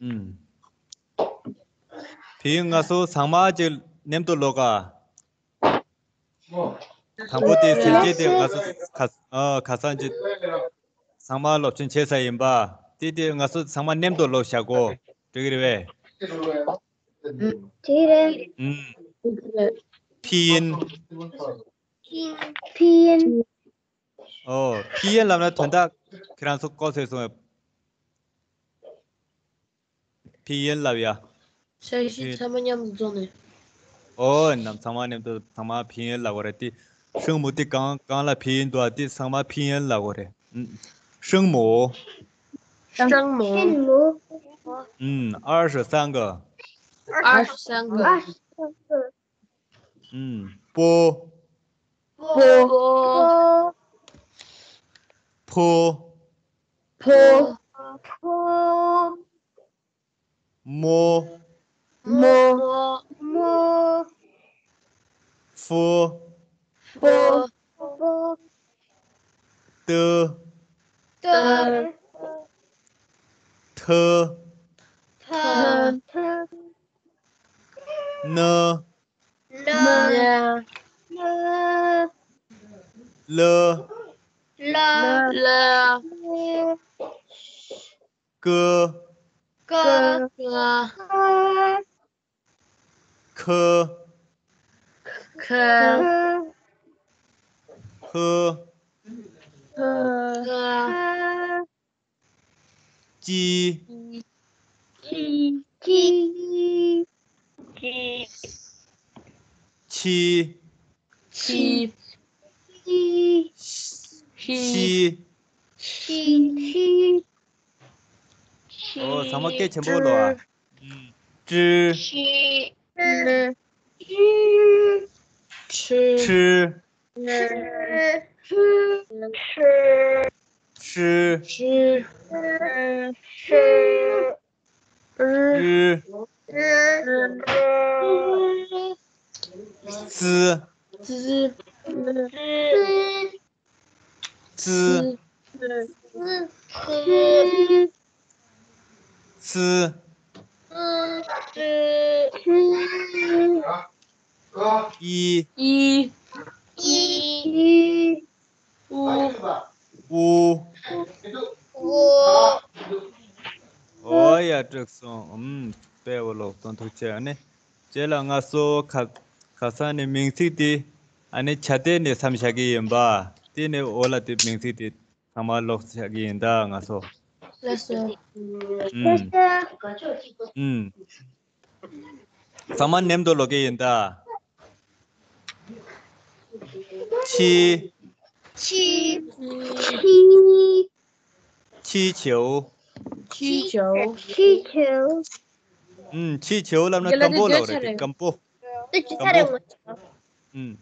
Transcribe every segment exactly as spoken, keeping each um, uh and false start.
ཨུམ། དེ་ང་ཚོ་ཚང་མ་ཅིག་མཉམ་དུ་ཀློག་ག། དང་པོ་དེ་ཟིན་བྲིས་དེ་ང་ཚོ་ཁ་ཨ་ཁ་སང་ཅིག་ཚང་མ་སློབ་ཚན་བྱས་ཚར་ཡིན་པ། དེ་དེ་ང་ཚོ་ཚང་མ་མཉམ་དུ་ཀློག་བྱ་དགོས། འགྲིག་གི་རེད་པས། དེ་རེད། ཨུམ། ཕིན་ཡིན། ཕིན་ཡིན། ཨོ། ཕིན་ཡིན་ལབ་ན་དོན་དག་ཁྱེད་རང་ཚོ་ཀོ་ཚོད་སོང་། ཕིན་ཡིན་ལབ་ཡ། འཆར་གཞི་ཚང་མ་མཉམ་དུ་འཛོམས་ནས། ཨོ། ནམ་ཚང་མ་མཉམ་དུ་ཚང་མ་ཕིན་ཡིན་ལབ་པ་རེད་དེ། ཧྲེང་མུའུ་དེ་གང་གང་ལ་ཕིན་ཡིན་འདུག་ཨ། དེ་ཚང་མ་ཕིན་ཡིན་ལབ་པ་རེད། ཨུམ། ཧྲེང་མུའུ། 声母。 ཨུམ། 二十三个། 二十三个。 ཨུམ། པོ། པོ། ཕོ། ཕོ། ཕོ། མོ། མོ། མོ། ཧྥུ། ཧྥུ། ཏི། ཏི། ཐི། ཐི། ནི། ནི། ལི། ལི། ཀི། ཀི། ཁི། ཁི། ཧི། ཧི། ཅི། ཅི། ཅི། ཆི། ཆི། ཤི། ཤི། ཤི། ཤི། ཤི། ཨོ། ཚང་མ་སྐད་ཆེན་པོ་ཀློག་ཨ། ཀྲི། ཀྲི། ཀྲི། ཀྲི། ཀྲི། ཀྲི། ཀྲི། ཀྲི། རི། ཙི། ཙི། ཙི། ཙི། ཨི། ཨི། ཨི། ཨུ། ཨུ། ཨོ་ཡ། འགྲིག་སོང་། ཨུམ། དཔེ་བོ་ཀློག་སོང་། ཐུགས་རྗེ་ཆེ། ཨ་ནི་རྗེས་ལ་ང་ཚོ་ཁ་ཁ་སང་ནས་མིང་ཚིག་དེ་ཨ་ནི་ཆ་དེ་ནས་མཚམས་བཞག་གི་ཡིན་པ། དེ་ནས་འོག་ལ་དེ་མིང་ཚིག་དེ་ཚང་མ་ཀློག་བཞག་གི་ཡིན་ད་ང་ཚོ། ལགས་སོ། ཨུམ། ཨུམ། ཚང་མ་མཉམ་དུ་ཀློག་གི་ཡིན་ད། 气། 气。 气球。 气球。 气球。 ཨུམ། 气球 ལབ་ན་སྐམ་པོ་ལབ་རེད་དེ། སྐམ་པོ། སྐམ་པོ། ཨུམ།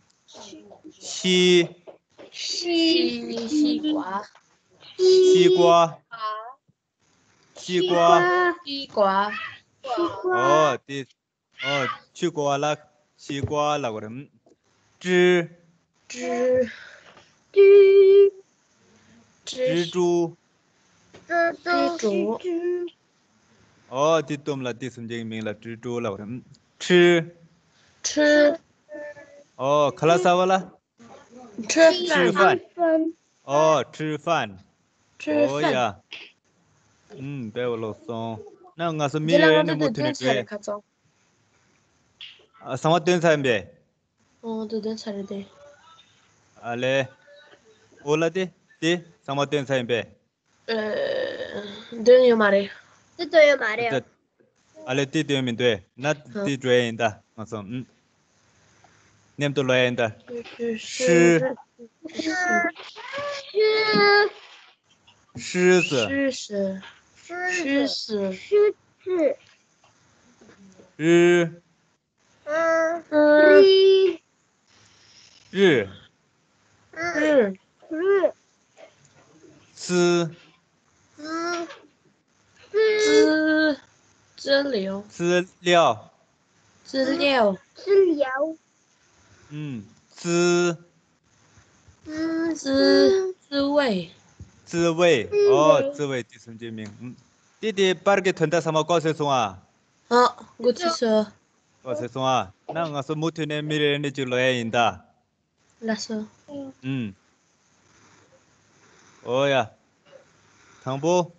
西། 西瓜。 西瓜。 西瓜། 西瓜。 ཨོ། དེ། ཨོ། 西瓜 ལ་西瓜 ལབ་དགོས་རེད། 蜘། 蜘། 蜘蛛། 蜘蛛། ཨོ། དེ་གཏུམ་ལ་དེ་སུམ་ཅན་གྱི་མིང་ལ 蜘蛛 ལབ་དགོས་རེད། 吃། 吃། 哦，克拉萨瓦拉。 吃饭。 吃饭。 ཨོ། 吃饭། 吃饭། ཨོ་ཡ། ཨུམ། དཔེ་བོ་ཀློག་སོང་། ན་ང་ཚོ་མི་རེ་རེ་ནས་མུ་མཐུད་ནས་འགྲོ་ཡ། ཨ། ཚང་མ་འདོན་ཚར་ཡིན་པས། ཨོ། འདི་འདོན་ཚར་རེད་དེ། ཨ་ལེ། ཨོ་ལ་དེ་དེ་ཚང་མ་འདོན་ཚར་ཡིན་པས། ཨ། འདོན་ཡོད་མ་རེད། དེ་འདོན་ཡོད་མ་རེད། ཨ་ལེ། དེ་འདོན་མི་འདོད་ན། ཨ། དེ་འགྲོ་ཡ་ཡིན་ད་ང་ཚོ། ཨུམ། མཉམ་དུ་ཀློག་ཡ་ཡིན་ད། 狮། 狮子。 狮子། 狮子། 狮子。 日。 日。 日。 日。 日。 资。 资。资。资料。 资料。 资料。 资料。 ཨུམ། 滋། 滋。 滋味。 滋味། 滋味། ཨོ། 滋味 དེ་སུམ་ཅན་མིང་། ཨུམ། དེ་དེ་པར་གྱི་དོན་དག་ཚང་མ་ལྐོག་ཟ་སོང་ཨ། ཨ། འགོ་ཚུགས་སོ། ལྐོག་ཟ་སོང་ཨ། ན་ང་ཚོ་མུ་མཐུད་ནས་མི་རེ་རེ་ནས་ཅིག་ཀློག་ཡ་ཡིན་ད། ལགས་སོ། ཨུམ། ཨོ་ཡ། དང་པོ།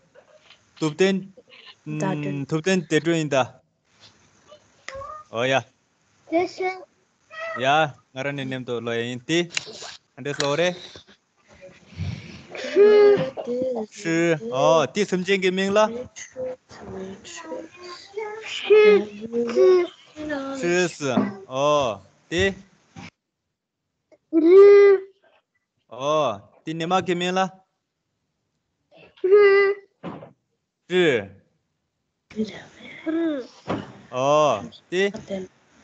ཐུབ་བསྟན། ཨུམ། ཐུབ་བསྟན་བདེ་སྒྲོན་ཡིན་ད། ཨོ་ཡ། ཡ། ང་རང་ནས་མཉམ་དུ་ཀློག་ཡ་ཡིན་ཏེ། ག་འདྲས་ཀློག་རེད། ཧྲི། ཧྲི། ཨོ། དེ་སེམས་ཅན་གྱི་མིང་ལ། ཧྲི། ཧྲི། ཨོ། དེ། རི། ཨོ། དེ་ཉི་མ་གི་མིང་ལ། རི། རི། རི། ཨོ། དེ། ག་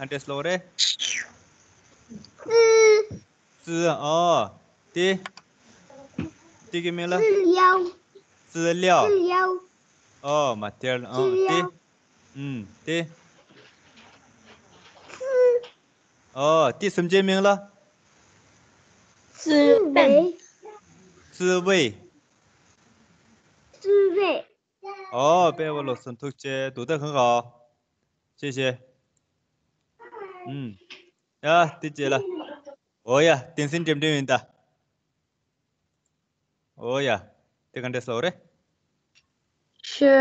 འདྲས་ཀློག་རེད། རྩི། རྩི། ཨོ། དེ། དེ་གི་མིང་ལ། རྩི་ལེའུ། རྩི་ལེའུ། རྩི་ལེའུ། ཨོ། མ་དེར། ཨོ། རྩི་དེ། ལེའུ། ཨུམ། དེ། རྩི། ཨོ། དེ་སེམས་ཅན་མིང་ལ། རྩི་ཝེ། རྩི་ཝེ། རྩི་ཝེ། ཨོ། དཔེ་བ་ལོ་སོན་ཐུག་ཅེ་དུ་ད་ཁང་ག་ཅེ་ཅེ། ཨུམ། ཡ། དེ་ཅེ་ལ། ཨོ་ཡ། བསྟན་འཛིན་འགྲེམས་སྟོན་ཡིན་ད། ཨོ་ཡ། དེ་ག་འདྲས་ཀློག་རེད། ཤི།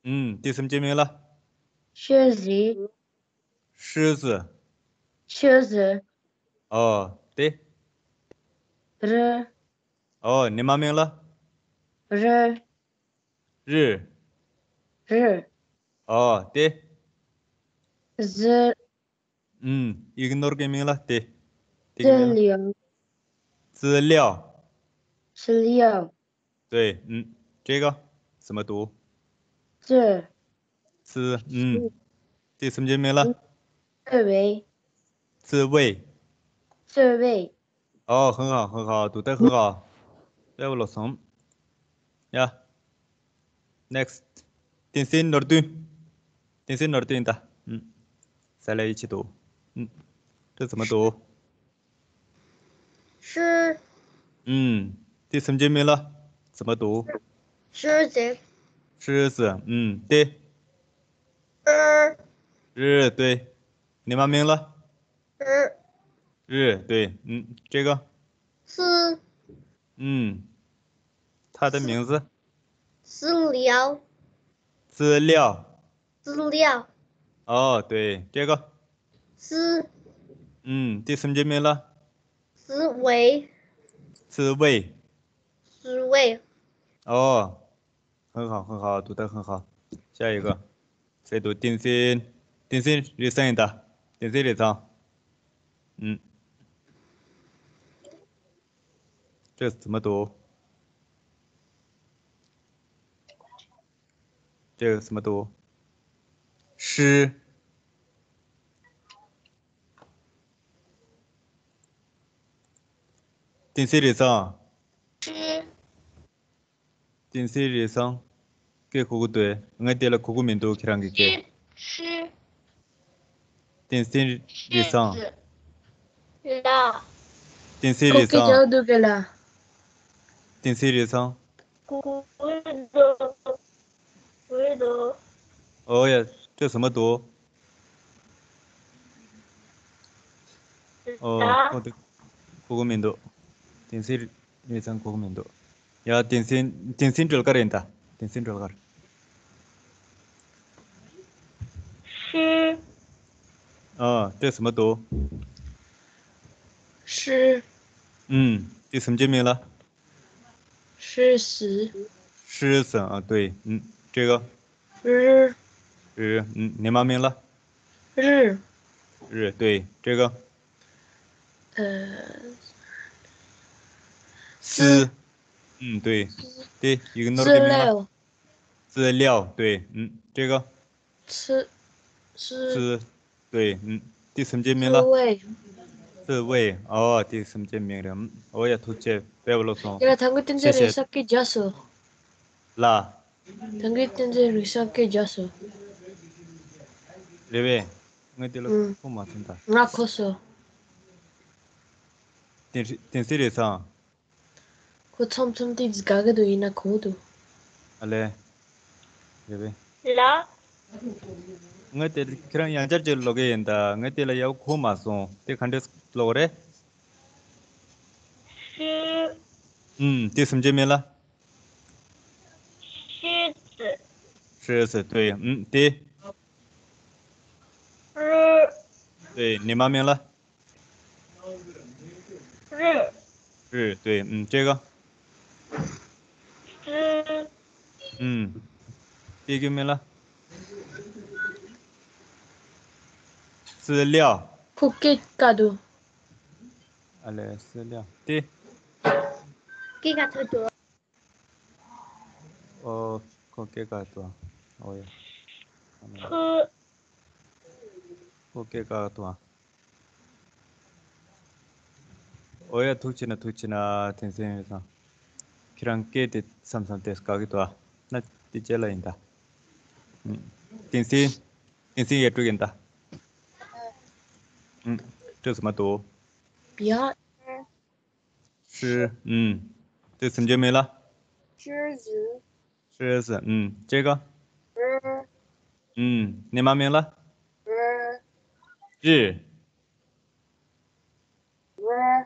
ཨུམ། དེ་སེམས་ཅན་མིང་ལ། ཤི་ཟི། ཤི་ཟི། ཤི་ཟི། ཨོ། དེ། རི། ཨོ། ཉི་མ་མིང་ལ། རི། རི། རི། ཨོ། དེ། ཟི། ཨུམ། ཡིག་ནོར་གྱི་མིང་ལ་དེ། དེ་གི་མིང་ལ། ཙི་ལིའོ། ཙི་ལིའོ། ཙི་ལིའོ། དེ། ཨུམ། ཅེ་ག་ཟི་མ་དུ། ཙི། ཙི། ཨུམ། དེ་སེམས་ཅན་མིང་ལ། ཙི་ཝེ། ཙི་ཝེ། ཙི་ཝེ། ཨོ། ཧང་ཧང་ཧང་ཧང་དུ་ད་ཧང་ཧང་། དཔེ་བ་ལོ་སོང་། ཡ། Next། བསྟན་འཛིན་ནོར་བདུན། བསྟན་འཛིན་ནོར་བདུན་ད། ཨུམ། ས་ལ་ཡི་ཆེད་དུ། ཨུམ། དེ་ཟི་མ་དུ། ཧྲི། ཨུམ། དེ་སེམས་ཅན་མིང་ལ། ཟི་མ་དུ། ཧྲི་ཟི། ཧྲི་ཟི། ཨུམ། དེ། ཨ། རི། དེ། ཉི་མ་མིང་ལ། རི། རི། དེ། ཨུམ། ཅེ་ག་སི། ཨུམ། ཐ་ད་མིང་ཟི། སི་ལིའོ། སི་ལིའོ། སི་ལིའོ། ཨོ། དེ། ཅེ་ག་སི། ཨུམ། དེ་སེམས་ཅན་མིང་ལ། སི་ཝེ། སི་ཝེ། སི་ཝེ། ཨོ། 很好，很好，读得很好。下一个，谁读？电信，电信 resign 的，电信 resign。嗯，这怎么读？这个怎么读？诗。电信 resign。诗。 བསྟན་འཛིན་རེ་བཟང་། སྐད་གོ་གི་འདུག་ངས་དེ་ལ་གོ་གི་མི་འདུག་ཁྱེད་རང་གི་སྐད། ཧྲི། བསྟན་འཛིན་རེ་བཟང་། ལ། བསྟན་འཛིན་རེ་བཟང་། ཁོ་སྐད་རྒྱག་འདུག་ག་ལ། བསྟན་འཛིན་རེ་བཟང་། གོ་གི་འདུག་གོ་གི་འདུག་ཨོ་ཡ། ཁྱོད་ཟ་མ་འདུག་ཨོ། ད་ཁོ་དེ་གོ་གི་མི་འདུག་བསྟན་འཛིན་རེ་བཟང་གོ་གི་མི་འདུག་ཡ། བསྟན་འཛིན། བསྟན་འཛིན་སྒྲོལ་དཀར་ཡིན་ད། བསྟན་འཛིན་སྒྲོལ་དཀར། ཧྲི། ཨ། དེ་ཟ་མ་འདུག་ཧྲི། ཨུམ། དེ་སེམས་ཅན་མིང་ལ། 是死。 是死。 ཨ། 对。 ཨུམ། 这个། 日。 日。 ཨུམ། ཉི་མ་མིང་ལ། 日。 日。 对。 这个。 呃。 四。 四。 ཨུམ། 对。 对。 一个 ནོར་གྱི་མིང་ལ། 资料。 资料。 对。 ཨུམ། 这个། 刺。 刺。 对。 ཨུམ། དེ་སེམས་ཅན་མིང་ལ། 刺猬。 刺猬། ཨོ། དེ་སེམས་ཅན་མིང་རེད། ཨོ་ཡ། ཐུགས་རྗེ་ཆེ། དཔེ་བ་ལོ་སོང་། ཡ། ད་གིན་བསྟན་འཛིན་རེ་བཟང་སྐད་རྒྱག་སོང་། ལ། ད་གིན་བསྟན་འཛིན་རེ་བཟང་སྐད་རྒྱག་སོང་། རེད་པས། ངས་དེ་ལ་ཨུམ། གོ་མ་ཐོན་ད། ང་གོ་སོང་། བསྟན་བསྟན་འཛིན་རེ་བཟང་། ཁོ་མཚམས་མཚམས་དེ་དགའ་གི་འདུག་ཡིན་ན་གོ་འདུག་ཨ་ལས། རེད་པས། ལ། ངས་དེ་ཁྱེད་རང་ཡང་བསྐྱར་ཅིག་ཀློག་གི་ཡིན་ད། ངས་དེ་ལ་ཡག་གོ་མ་སོང་། དེ་ག་འདྲས་ཀློག་རེད། ཤི། ཨུམ། དེ་སུམ་ཅན་མིང་ལ། ཤི་ཙི། ཤི་ཙི། དེ། ཨུམ། དེ། རུ། དེ་ཉི་མ་མིང་ལ། རི། རི། དེ། ཨུམ། ཅེ་ག་སི། ཨུམ། དེ་གི་མིང་ལ། སི་ལིའོ། ཁོ་སྐད་ག་དུ། ཨ་ལེ། སི་ལིའོ། དེ། སྐད་ག་ཐུ་དུ། ཨོ། ཁོ་སྐད་ག་དུ། ཨོ་ཡ། ཁུ། ཁོ་སྐད་ག་དུ། ཨོ་ཡ། ཐུགས་ཆེ་ན། ཐུགས་ཆེ་ན། དེང་སང་ཡོད་ཙང་། ཁྱེད་རང་སྐད་དེ་བསམ་བསམ་དེ་དགའ་གི་འདུག་ཨ། ན་དེ་རྗེས་ལ་ཡིན་ད། ཨུམ། དེང་སང་། དེང་སང་ཡ་དྲུག་ཡིན་ད། ཨུམ། སྤྲོད་སུ་མ་འདུག་ཡ། ཤི། ཨུམ། དེ་སུམ་ཅན་མིང་ལ། ཤི་ཟི། ཤི་ཟི། ཨུམ། ཅེ་ག་རི། ཨུམ། ཉི་མ་མིང་ལ། རི། རི།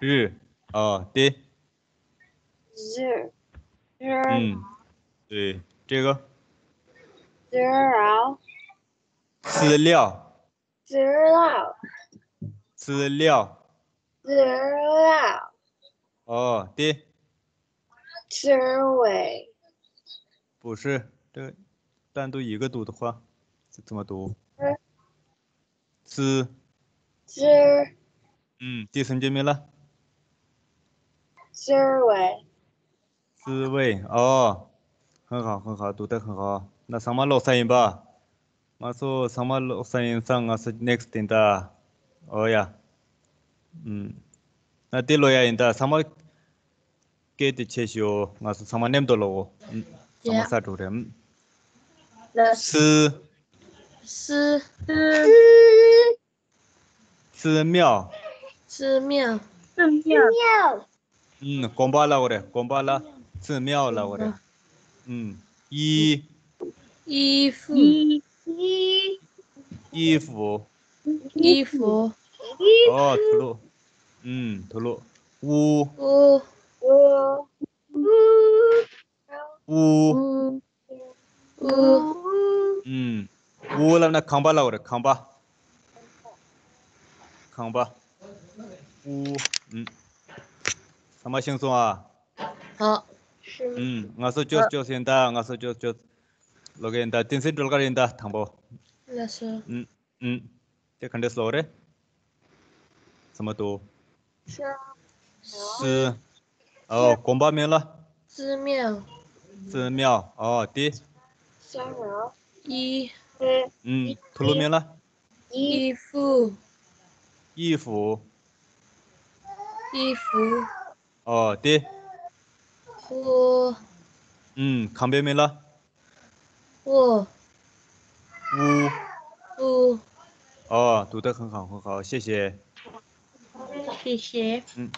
རི། རི། ཨོ། དེ། ཟི། རི། ཨུམ། དེ། ཅེ་ག་ཟི་རའོ། སི་ལིའོ། 资料。 资料。 资料。 ཨོ། དེ། 思维。 不是，这单独一个读的话，是怎么读？ 思。 思。 ཨུམ། དེ་སུམ་ཅན་མིང་ལ། 思维。 思维། ཨོ། 很好，很好，读得很好。ན་ཚང་མ་ཀློག་ཚར་ཡིན་པ། ང་ཚོ་ཚང་མ་ཀློག་ཚར་ཡིན་ཙང་ང་ཚོ་next ཡིན་ད། ཨོ་ཡ། ཨུམ། ན་དེ་ཀློག་ཡ་ཡིན་ད། ཚང་མ་སྐད་དེ་ཆེ་ཞུ། ང་ཚོ་ཚང་མ་མཉམ་དུ་ཀློག་གོ། ཨུམ། ཚང་མ་ཡ། ས་དྲུག་རེད། ཨུམ། 思。 思。 寺庙。 寺庙。 寺庙。 ཨུམ། དགོན་པ་ལབ་དགོས་རེད། དགོན་པ་ལ་寺庙ལབ་དགོས་རེད། ཨུམ། 衣། 衣服。 衣服。 衣服。 ཨོ། དུག་ལོག་ཨུམ། དུག་ལོག 屋。 屋。 屋。 屋། 屋། 屋། ཨུམ། 屋ལབ་ན་ཁང་པ་ལབ་དགོས་རེད། ཁང་པ། ཁང་པ། 屋། ཨུམ། ཚང་མ་ཤེས་སོང་ཨ། ཧ། ཨུམ། ང་ཚོ་ཅོག་ཅོག་ཡིན་ད། ང་ཚོ་ཅོག་ཅོག་ཀློག་གི་ཡིན་ད། བསྟན་འཛིན་སྒྲོལ་དཀར་ཡིན་ད། དང་པོ། ལགས་སོ། ཨུམ། ཨུམ། དེ་ག་འདྲས་ཀློག་རེད། ཚང་མ་འདུག 寺。 寺། ཨོ། དགོན་པ་མིང་ལ། 寺庙。 寺庙། ཨོ། དེ། 寺庙。 衣། ཨུམ། དུག་ལོག་མིང་ལ། 衣服。 衣服。 衣服། ཨོ། དེ། 屋། ཨུམ། ཁང་པའི་མིང་ལ། 屋། 屋。 屋། ཨོ། 读得很好，很好，谢谢。 谢谢。 ཨུམ།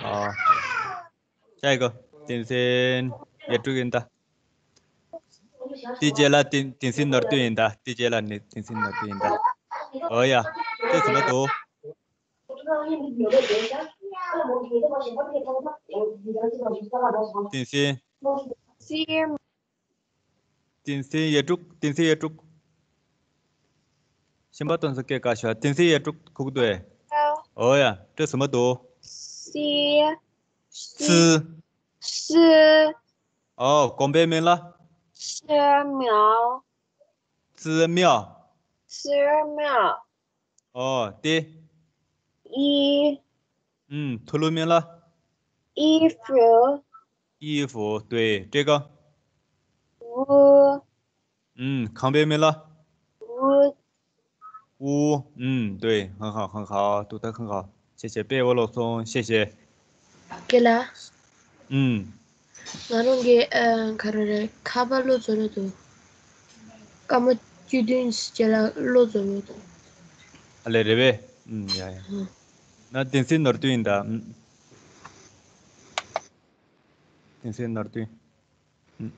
ཨོ། 下一个། བསྟན་འཛིན་ཡ་དྲུག་ཡིན་ད། དེ་རྗེས་ལ་བསྟན་བསྟན་འཛིན་ནོར་བདུན་ཡིན་ད། དེ་རྗེས་ལ་ནི་བསྟན་འཛིན་ནོར་བདུན་ཡིན་ད། ཨོ་ཡ། དེ་ཚོ་མ་འདུག་བསྟན་འཛིན། བསྟན་འཛིན་ཡ་དྲུག་བསྟན་འཛིན་ཡ་དྲུག་གཞན་པ་དོན་ཚོ་སྐད་ག་ཤོད། བསྟན་འཛིན་ཡ་དྲུག་གུག་ཏུ་ཨེ། ཨོ་ཡ། སྤྲོད་སུ་མ་འདུག 西。 西། 西。 ཨོ། དགོན་པའི་མིང་ལ། 寺庙། 寺庙། 寺庙། ཨོ། དེ། 衣། ཨུམ། དུག་ལོག་མིང་ལ། 衣服། 衣服། དེ། 这个། 屋། 嗯， ཁང་པའི་མིང་ལ། 屋། 屋། 嗯，对，很好，很好，读得很好，谢谢，被我漏松，谢谢。 རྒན་ལགས། 嗯། ང་རང་གི་ཨ་ག་རེ་རེད། ཁ་པར་ལོ་ཛོ་རེད་འདུག་སྐར་མ་བཅུ་བདུན་རྗེས་ལ་ལོ་ཛོ་རེད་འདུག་ཨ་ལེ་རེད་པས། ཨུམ། ཡ་ཡ། ཨུམ། ན་བསྟན་འཛིན་ནོར་བདུན་ཡིན་ད། ཨུམ། བསྟན་འཛིན་ནོར་བདུན། ཨུམ།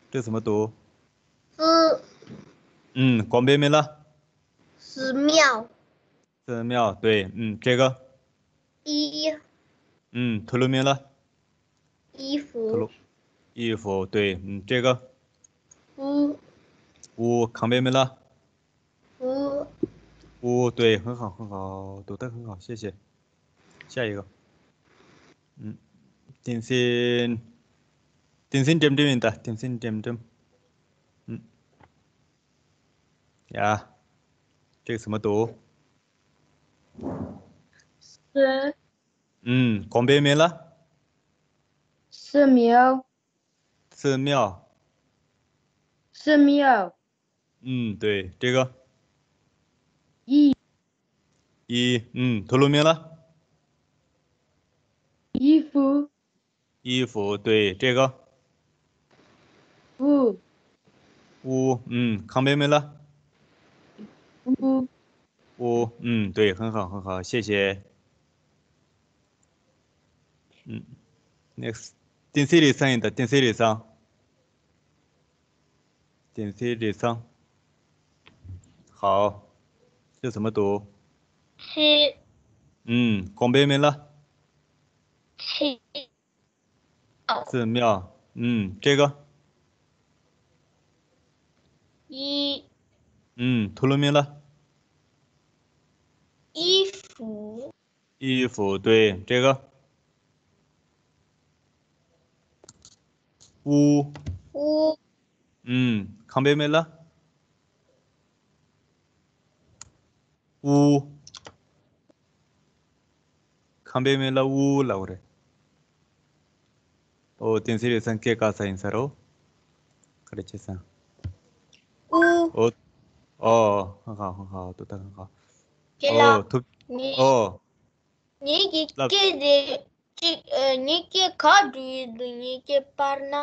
སྤྲོད་སུ་མ་འདུག 寺 ཨུམ། གོང་པའི་མིང་ལ། 寺庙 寺庙 对 ཨུམ། བྲེ་ག 衣 ཨུམ། ཐུ་ལུ་མིང་ལ། 衣 ཐུ་ལུ 服 衣服 对 ཨུམ། བྲེ་ག 屋 屋 ཁང་པའི་མིང་ལ། 屋 屋 对 很好很好 读得很好 谢谢 下一个 ཨུམ། 点心 点心 འགྲེམས་འགྲེམས་ཡིན་ད། 点心 འགྲེམས་འགྲེམས། ཨུམ། ཡ། 这个什么读 寺 ཨུམ། གོང་པའི་མིང་ལ། 寺庙 寺庙 寺庙 ཨུམ། 对 བྲེ་ག 衣 衣 ཨུམ། ཐུ་ལུ་མིང་ལ། 衣服 衣服 对 བྲེ་ག 屋 屋 ཨུམ། ཁང་པའི་མིང་ལ། 屋 屋 ཨུམ། 对 很好很好 谢谢 ཨུམ། next 点心 རེ་ཟུང་ཡིན་ད། 点心 རེ་ཟུང་། 点心 རེ་ཟུང་། 好 这怎么读 吃 ཨུམ། གོང་པའི་མིང་ལ། 吃 寺庙 ཨུམ། བྲེ་ག 衣 ཨུམ། ཐུ་ལུ་མིང་ལ། 衣服 衣服 对 བྲེ་ག 屋 屋 ཨུམ། ཁང་པའི་མིང་ལ། 屋 ཁང་པའི་མིང་ལ་屋 ལབ་རེད། ཨོ། 点心 རེ་ཟུང་སྐད་ག་ས་ཡིན་ས་རོ། ག་རེ་བྱེད་སང་། 屋 ཨོ། ཨོ། 很好很好 读得很好 རེད་ལ། ཨོ། ཐུབ། ངའི་ཨོ། ངེད་ཀྱི་ལབ། སྐད་དེ་གཅིག་ཨ། ངའི་སྐད་ག་འགྲོ་ཡི་འདུག་ངའི་སྐད་པར་ན།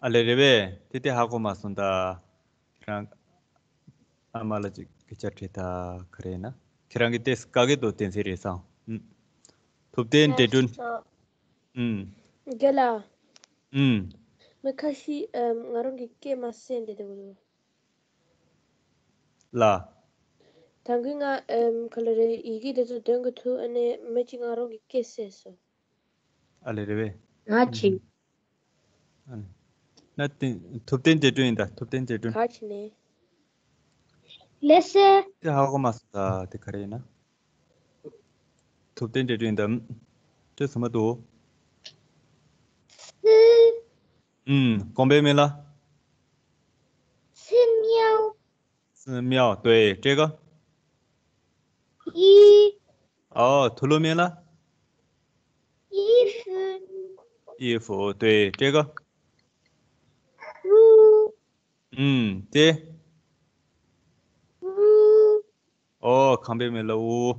ཨ་ལེ་རེད་པས། དེ་དེ་ཧ་གོ་མ་སོང་ད། ཁྱེད་རང་ཨ་མ་ལ་ཅིག་སྐད་ཆ་དྲིས་ད། ག་རེ་ཡིན་ན་ཁྱེད་རང་གི་ཏེ་ག་གེ་དོ་བསྟན་ཚེ་རེད་སང་། ཨུམ། ཐུབ་བསྟན་འདྲེ་སྒྲོན། ཨུམ། རྒན་ལགས། ཨུམ། མི་ཁ་ཤས་ཨམ། ང་རང་གི་སྐད་མ་གསན་བསྡད་འདུག་ལ། ད་གིན་ང་ཨམ། ག་ལ་རེད། ཡི་གེ་དེ་ཚོ་འདོན་གི་འདུག་ཨ་ནི་མི་གཅིག་ང་རང་གི་སྐད་གསན་སོང་། ཨ་ལེ་རེད་པས། ང་ཅིག་ཨ་ནི། ན་ཏིན། ཐུབ་བསྟན་འདྲེ་སྒྲོན་ཡིན་ད། ཐུབ་བསྟན་འདྲེ་སྒྲོན། ག་ཅི་ནས། ལེ་སེ། དེ་ཧ་གོ་མ་སོང་ད། དེ་ག་རེ་ཡིན་ན། ཐུབ་བསྟན་འདྲེ་སྒྲོན་ཡིན་ད། དེ་ཚང་མ་འདུག་སི། ཨུམ། གོང་པའི་མིང་ལ། 寺庙 寺庙 对 བྲེ་ག 衣 ཨོ། ཐུ་ལུ་མིང་ལ། 衣服 衣服 对 བྲེ་ག 屋 ཨུམ། དེ། 屋 ཨོ། ཁང་པའི་མིང་ལ་དབུ།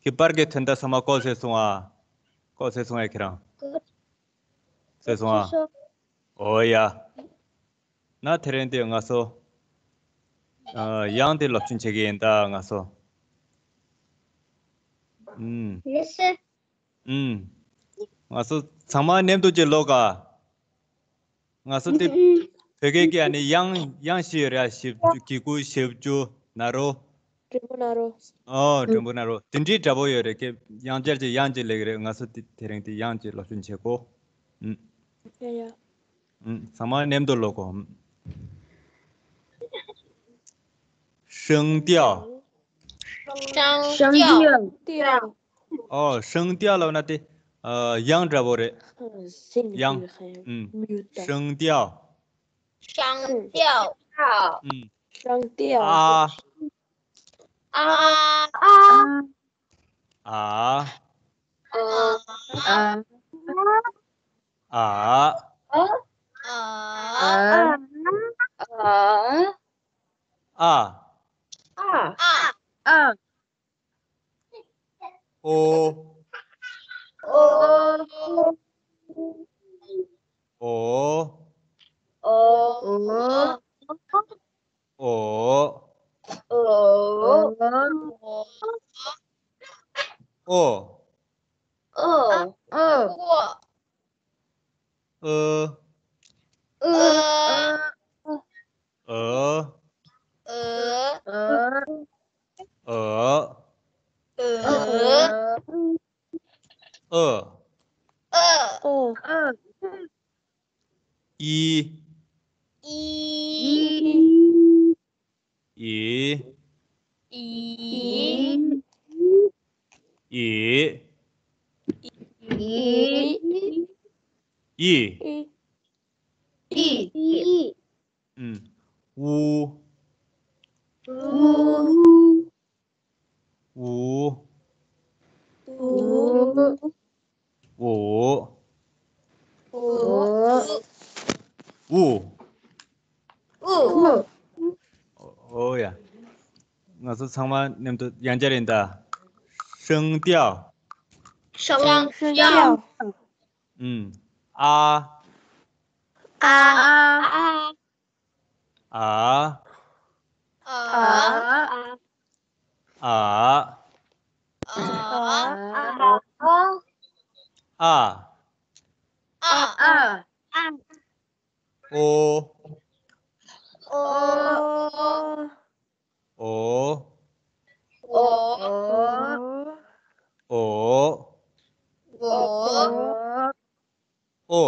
ཁྱེད་པར་གྱི་དོན་དག་ཚང་མ་ཀོ་ཚེ་སོང་ཨ། ཀོ་ཚེ་སོང་ཨ་ཁྱེད་རང་། ཀོ་ཚེ་སོང་ཨ། ཨོ་ཡ། ན་དེ་རིང་དེ་ང་ཚོ། ཨ། དབྱངས་དེ་སློབ་སྦྱོང་བྱེད་ཀྱི་ཡིན་ད་ང་ཚོ། ཨུམ། ལེ་སེ། ཨུམ། ང་ཚོ་ཚང་མ་མཉམ་དུ་ཅིག་ཀློག་ག་ང་ཚོ་དེ་ཨུམ། བོད་སྐད་ཀྱི་ཨ་ནི་དབྱངས་དབྱངས་བཞི་ཡོད་རེད་ཨ། ཞབས་ཀྱུ། གི་གུ། ཞབས་ཀྱུ། ན་རོ། འགྲེང་བུ་ན་རོ། ཨོ། འགྲེང་བུ་ན་རོ། དེ་འདྲའི་འདྲ་པོ་ཡོད་རེད། ཁྱེད་དབྱངས་འཆར་གྱི་དབྱངས་ཅིག་ལེགས་རེད། ང་ཚོ་དེ་དེ་རིང་དེ་དབྱངས་ཅིག་སློབ་སྦྱོང་བྱེད་གོ་ཨུམ། ཡ་ཡ། ཨུམ། ཚང་མ་མཉམ་དུ་ཀློག་གོ་ཨུམ། 声调 声调 ཨོ། 声调 ལབ་ན་དེ། ཨ། དབྱངས་འདྲ་པོ་རེད། དབྱངས། ཨུམ། 声调 声调 ཨུམ། 声调 ཨ། 啊啊啊啊啊啊啊啊啊啊啊啊啊！哦哦哦哦哦哦哦哦哦哦哦。呃。呃。འོ། འོ། འོ། འོ། འོ། འོ། འོ། འོ། འོ། ཨི། ཨི། ཨི། ཨི། ཨི། ཨི། ཨི། ཨི། ཨི། ཨུ། ཨུ། ཨུ། ཨུ། ཨུ། ཨུ། ཨུ། ཨུ། ཨོ་ཡ། ང་ཚོ་ཚང་མ་མཉམ་དུ་ཡང་བསྐྱར་ཡིན་ད། 声调。 声调。 ཨུམ། ཨ། ཨ། ཨ། ཨ། ཨ། ཨ། ཨ། ཨ། ཨ། ཨོ། ཨོ། ཨོ། ཨོ། ཨོ། ཨོ། ཨོ། ཨོ། ཨོ། ཨོ།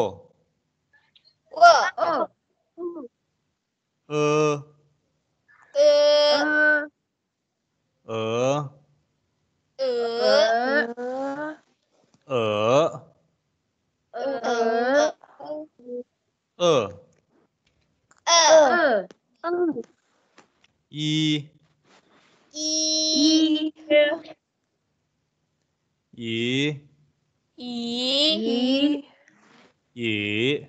ཨོ། ཨོ། ཨོ། ཨོ། ཨོ། ཨོ། ཨི། ཨི། ཨི། ཨི། ཨི། ཨི། ཨི། ཨི། ཨི། ཨུ།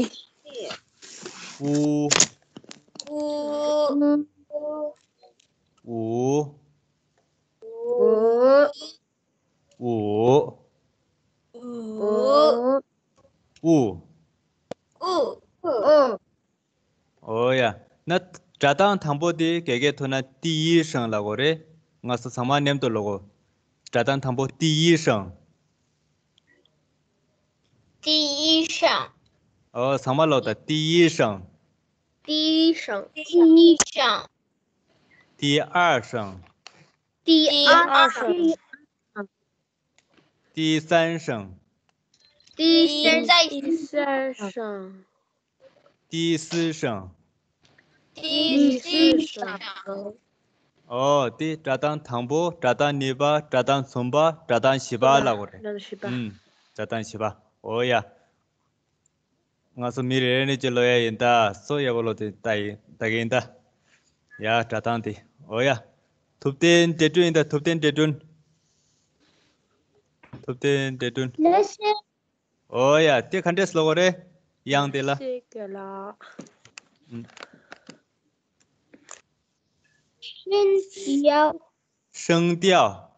ཨུ། ཨུ། ཨུ། ཨུ། ཨུ། ཨུ། ཨུ། ཨུ། ཨུ། ཨོ་ཡ། ན། སྒྲ་གདངས་དང་པོ་དེ་ག་གས་ཐོན་ན་第一声 ལབ་དགོས་རེད། ང་ཚོ་ཚང་མ་མཉམ་དུ་ཀློག་གོ། སྒྲ་གདངས་དང་པོ་第一声。 第一声。 ཨོ། ཚང་མ་ཀློག་དང་། 第一声。 第一声。 第一声。 第二声。 第二声。 第三声。 第三声。 第四声。 第四声。 ཨོ། དེ་སྒྲ་གདངས་དང་པོ། སྒྲ་གདངས་གཉིས་པ། སྒྲ་གདངས་གསུམ་པ། སྒྲ་གདངས་བཞི་པ་ལབ་དགོས་རེད། སྒྲ་གདངས་བཞི་པ། ཨུམ། སྒྲ་གདངས་བཞི་པ། ཨོ་ཡ། ང་ཚོ་མི་རེ་རེ་ནས་ཀྱི་ཀློག་ཡ་ཡིན་ད། སོ་ཡག་པོ་ཀློག་དེ་ལྟ་ཡིན་ལྟ་གི་ཡིན་ད། ཡ། སྒྲ་གདངས་དེ། ཨོ་ཡ། ཐུབ་བསྟན་འབྲས་སྒྲོན་ཡིན་ད། ཐུབ་བསྟན་འབྲས་སྒྲོན། ཐུབ་བསྟན་འབྲས་སྒྲོན། ལགས་སེ། ཨོ་ཡ། དེ་ག་འདྲས་ཀློག་གོ་རེད། དབྱངས་དེ་ལ། ལགས་སེ་རྒན་ལགས། ཨུམ། 声调。 声调。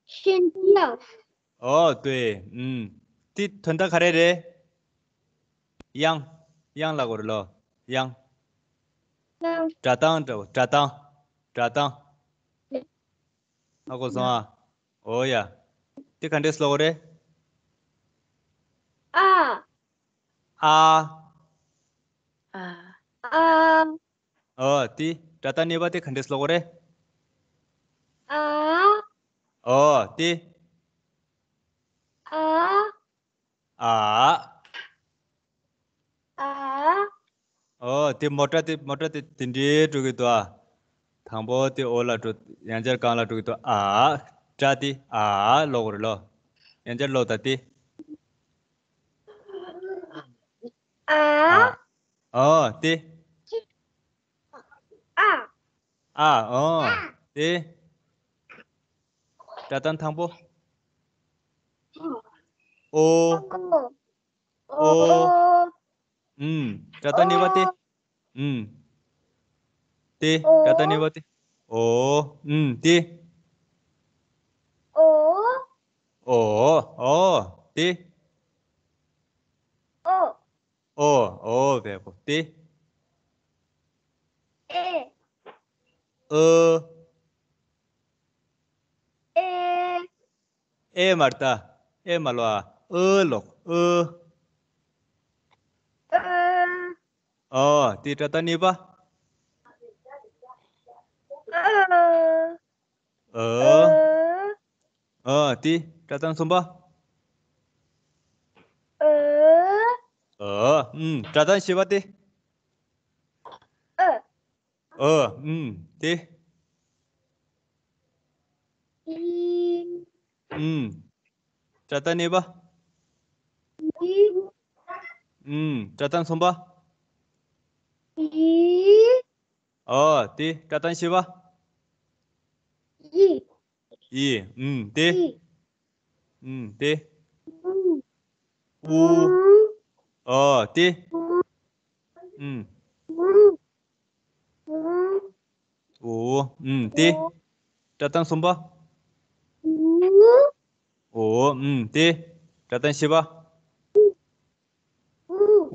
声调。 ཨོ། 对། ཨུམ། དེ་དོན་དག་ག་རེ་རེད། དབྱངས། དབྱངས་ལབ་དགོས་རེད་ལོ། དབྱངས། དབྱངས། སྒྲ་གདངས་འདྲ་བོ། སྒྲ་གདངས། སྒྲ་གདངས། ཧ་གོ་སོང་ཨ། ཨོ་ཡ། དེ་ག་འདྲས་ཀློག་གོ་རེད། ཨ། ཨ། ཨ། ཨ། ཨོ། དེ་སྒྲ་གདངས་གཉིས་པ་དེ་ག་འདྲས་ཀློག་གོ་རེད། ཨ། ཨོ། དེ། ཨ། ཨ། ཨ། ཨོ། དེ་མོ་ཊ་དེ། མོ་ཊ་དེ་དེ་འདྲའི་འགྲོ་གི་འདུག་ཨ། དང་པོ་དེ་འོག་ལ་འགྲོ། ཡང་བསྐྱར་སྒང་ལ་འགྲོ་གི་འདུག་ཨ། སྒྲ་དེ་ཨ་ཀློག་དགོས་རེད་ལོ། ཡང་བསྐྱར་ཀློག་དང་དེ། ཨ། ཨ། ཨོ། དེ། ཨ། ཨ། ཨོ། དེ། སྒྲ་གདངས་དང་པོ། ཨོ། ཨོ། ཨོ། ཨོ། ཨུམ། སྒྲ་གདངས་གཉིས་པ་དེ། ཨོ། ཨུམ། དེ། ཨོ། སྒྲ་གདངས་གཉིས་པ་དེ། ཨོ། ཨུམ། དེ། ཨོ། ཨོ། ཨོ། དེ། ཨོ། ཨོ། ཨོ། བས་པོ། དེ། ཨེ། ཨོ། ཨེ། ཨེ་མ་རེད་ད། ཨེ་མ་ལོ་ཨ། ཨོ་ལོག་ཨོ། ཨོ། ཨོ། དེ་སྒྲ་གདངས་གཉིས་པ། ཨོ། ཨོ། ཨོ། དེ་སྒྲ་གདངས་གསུམ་པ། ཨོ། ཨོ། ཨུམ། སྒྲ་གདངས་བཞི་པ་དེ། ཨོ། ཨོ། ཨུམ། དེ། ཨི། ཨུམ། སྒྲ་གདངས་གཉིས་པ། ཨི། ཨུམ། སྒྲ་གདངས་གསུམ་པ། ཨི། ཨོ། དེ་སྒྲ་གདངས་བཞི་པ། ཨི། ཨི། ཨུམ། དེ། ཨི། ཨུམ། དེ། ཨུ། ཨུ། ཨོ། དེ། ཨུམ། ཨུ། ཨུ། ཨུ། ཨུམ། དེ། སྒྲ་གདངས་གསུམ་པ། ཨུ། ཨུ། ཨུམ། དེ། སྒྲ་གདངས་བཞི་པ།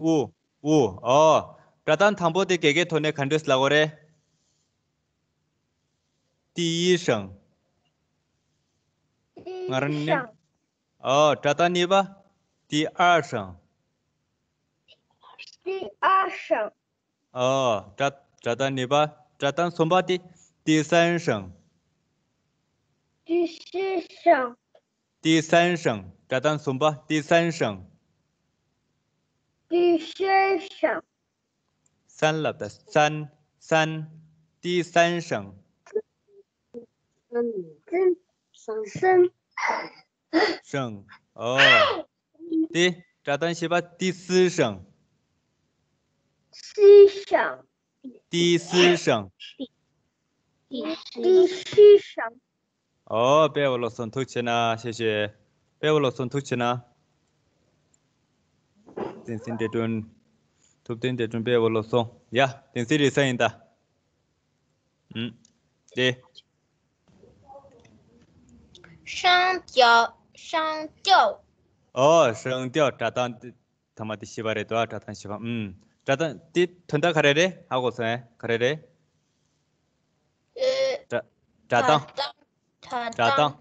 ཨུ། ཨུ། ཨོ། སྒྲ་གདངས་དང་པོ་དེ་རྒྱ་སྐད་ཐོག་ནས་ག་འདྲས་ལབ་དགོས་རེད། 第一声。 ང་རང་ནས། ཨོ། སྒྲ་གདངས་གཉིས་པ། 第二声。 第二声。 ཨོ། སྒྲ་སྒྲ་གདངས་གཉིས་པ། སྒྲ་གདངས་གསུམ་པ་དེ། 第三声。 第三声。 第三声。 སྒྲ་གདངས་གསུམ་པ། 第三声。 第三声。 三ལབ་ད། 三三。 第三声。 三三。 声。ཨོ། དེ་སྒྲ་གདངས་བཞི་པ། 第四声。 四声。 第四声。 第四声。 ཨོ། དཔེ་བ་ལོ་སོང་ཐུགས་ཆེ་ན་ཤེས་ཤེས། དཔེ་བ་ལོ་སོང་ཐུགས་ཆེ་ན། བསྟན་འཛིན་འདྲེ་སྒྲོན། ཐུབ་བསྟན་འདྲེ་སྒྲོན། དཔེ་བ་ལོ་སོང་། ཡ། བསྟན་འཛིན་རེད་ས་ཡིན་ད། ཨུམ། དེ། 声调。 声调。 ཨོ། 声调。 སྒྲ་གདངས་དེ། ཐ་མ་དེ་བཞི་པ་རེད་དོ། སྒྲ་གདངས་བཞི་པ། ཨུམ། སྒྲ་གདངས་དེ་དོན་དག་ག་རེ་རེད། ཧ་གོ་སོང་ངས། ག་རེ་རེད། ཨེ། སྒྲ་སྒྲ་གདངས། སྒྲ་གདངས། སྒྲ་གདངས།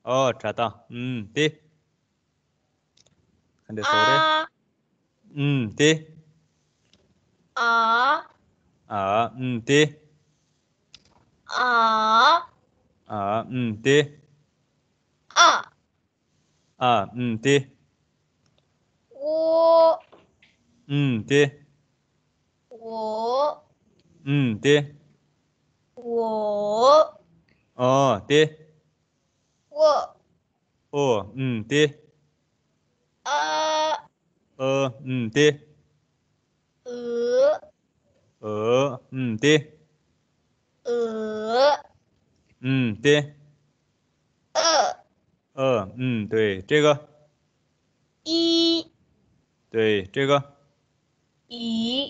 ཨོ། སྒྲ་གདངས། ཨུམ། དེ། ག་འདྲ་སོགས་རེད། ཨ། ཨུམ། དེ། ཨ། ཨ། ཨུམ། དེ། ཨ། ཨ། ཨུམ། དེ། ཨ། ཨ། ཨུམ། དེ། ཨོ། ཨུམ། དེ། ཨོ། ཨུམ། དེ། ཨོ། ཨོ། དེ། ཨོ། ཨོ། ཨུམ། དེ། ཨ། ཨ། ཨུམ། དེ། ཨུ། ཨུ། ཨུམ། དེ། ཨུ། ཨུམ། དེ། ཨ། ཨ། ཨུམ། དེ། 这个། ཨི། དེ། 这个། ཨི།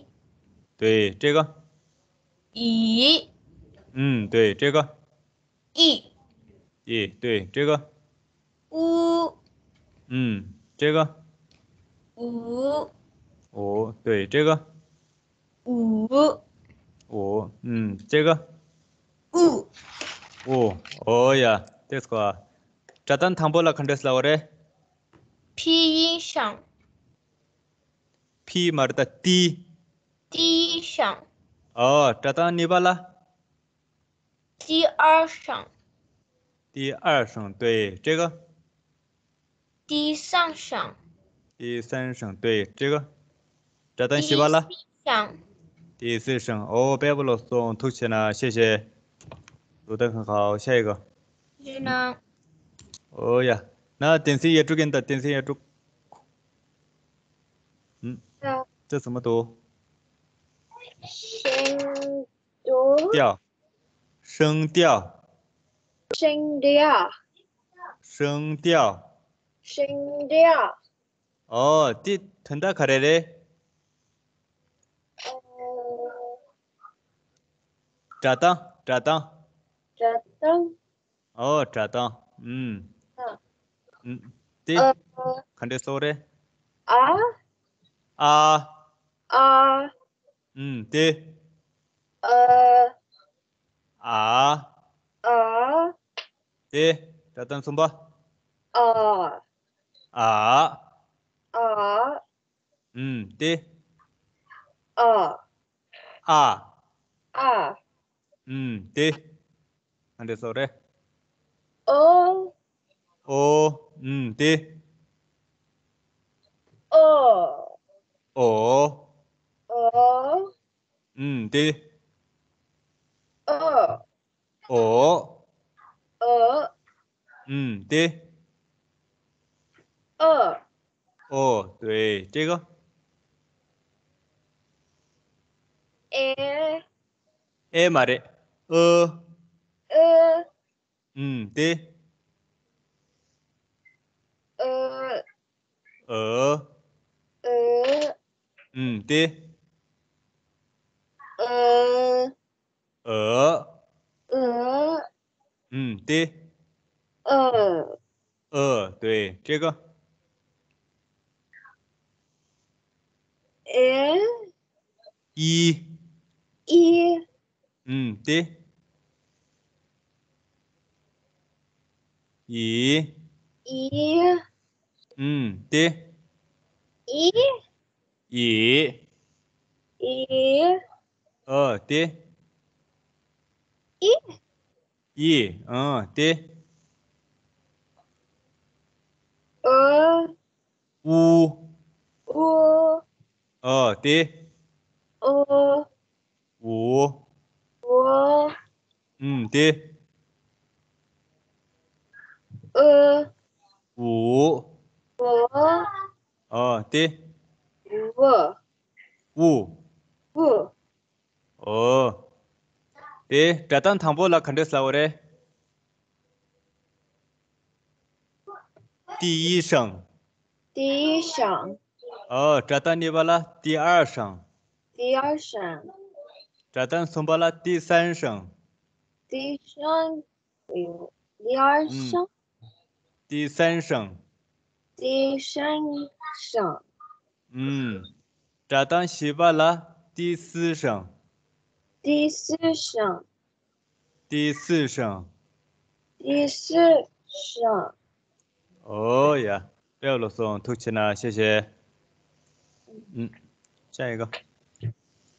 དེ། 这个། ཨི། ཨུམ། དེ། 这个། ཨི། ཨི། 对。 这个། ཨུ། ཨུམ། 这个། ཨུ། ཨུ། 对。 这个། ཨུ། ཨུ། ཨུམ། 这个། ཨུ། ཨུ། ཨོ་ཡ། དེ་སྐོར། སྒྲ་གདངས་དང་པོ་ལ་ག་འདྲས་ལབ་པ་རེད། 第一声། 第མ་རེད་ད། 第། 第一声། ཨོ། སྒྲ་གདངས་གཉིས་པ་ལ། 第二声。 第二声。 对。 这个། 第三声。 第三声。 对。 这个། སྒྲ་གདངས་བཞི་པ་ལ། 第四声。 第四声。 ཨོ། དཔེ་བ་ལོ་སོང་ཐུགས་ཆེ་ན་ཤེས་ཤེས། ལོ་ཏན་ཁང་ཁའོ་ཤ་ཡི་ག་ཡིན་ན། ཨོ་ཡ། ན་བསྟན་འཛིན་ཡ་དྲུག་ཡིན་ད། བསྟན་འཛིན་ཡ་དྲུག་ཨུམ། ད། ཅི་ཙམ་མ་འདུག 声调。 调。 声调。 声调。 声调。 声调。 ཨོ། དེ་དོན་དག་ག་རེ་རེད། ཨོ། སྒྲ་གདངས། སྒྲ་གདངས། སྒྲ་གདངས། ཨོ། སྒྲ་གདངས། ཨུམ། ཨ། ཨུམ། དེ། ཨ། ག་འདྲས་སོགས་རེད། ཨ། ཨ། ཨ། ཨ། ཨུམ། དེ། ཨ། ཨ། ཨ། དེ། སྒྲ་གདངས་གསུམ་པ། ཨ། ཨ། ཨ། ཨུམ། ཏེ། ཨ། ཨ། ཨ། ཨུམ། ཏེ། ཨ་འདྲ་སོགས་རེད། ཨོ། ཨོ། ཨུམ། ཏེ། ཨོ། ཨོ། ཨོ། ཨུམ། ཏེ། ཨོ། ཨོ། ཨོ། ཨུམ། ཏེ། ཨོ། ཨོ། ཏེ། ཏེ་ག་ཨེ། ཨེ་མ་རེད། ཨོ། ཨོ། ཨུམ། ཏེ། ཨོ། ཨོ། ཨོ། ཨུམ། ཏེ། ཨོ། ཨོ། ཨོ། ཨུམ། ཏེ། ཨོ། ཨོ། ཏེ། ཏེ་ག་ཨེ། ཨི། ཨི། ཨུམ། ཏེ། ཨི། ཨི། ཨུམ། ཏེ། ཨི། ཨི། ཨི། ཨོ། ཏེ། ཨི། ཨི། ཨོ། ཏེ། ཨོ། ཨུ། ཨུ། ཨོ། ཏེ། ཨོ། ཨུ། ཨོ། ཨུམ། ཏེ། ཨོ། ཨུ། ཨོ། ཨོ། ཏེ། ཨུ། ཨུ། ཨུ། ཨོ། དེ་སྒྲ་གདངས་དང་པོ་ལ་ག་འདྲས་ལབ་དགོས་རེད། 第一声། 第一声། ཨོ། སྒྲ་གདངས་གཉིས་པ་ལ་第二声། 第二声། སྒྲ་གདངས་གསུམ་པ་ལ་第三声། 第三 第二声。 第三声。 第三声。 ཨུམ། སྒྲ་གདངས་བཞི་པ་ལ་第四声། 第四声。 第四声。 第四声。 ཨོ་ཡ། དཔེ་ལོ་སོང་། ཐུགས་ཆེ་ན་ཤེས་ཤེས། ཨུམ། ཤ་ཡི་ག་ཡ།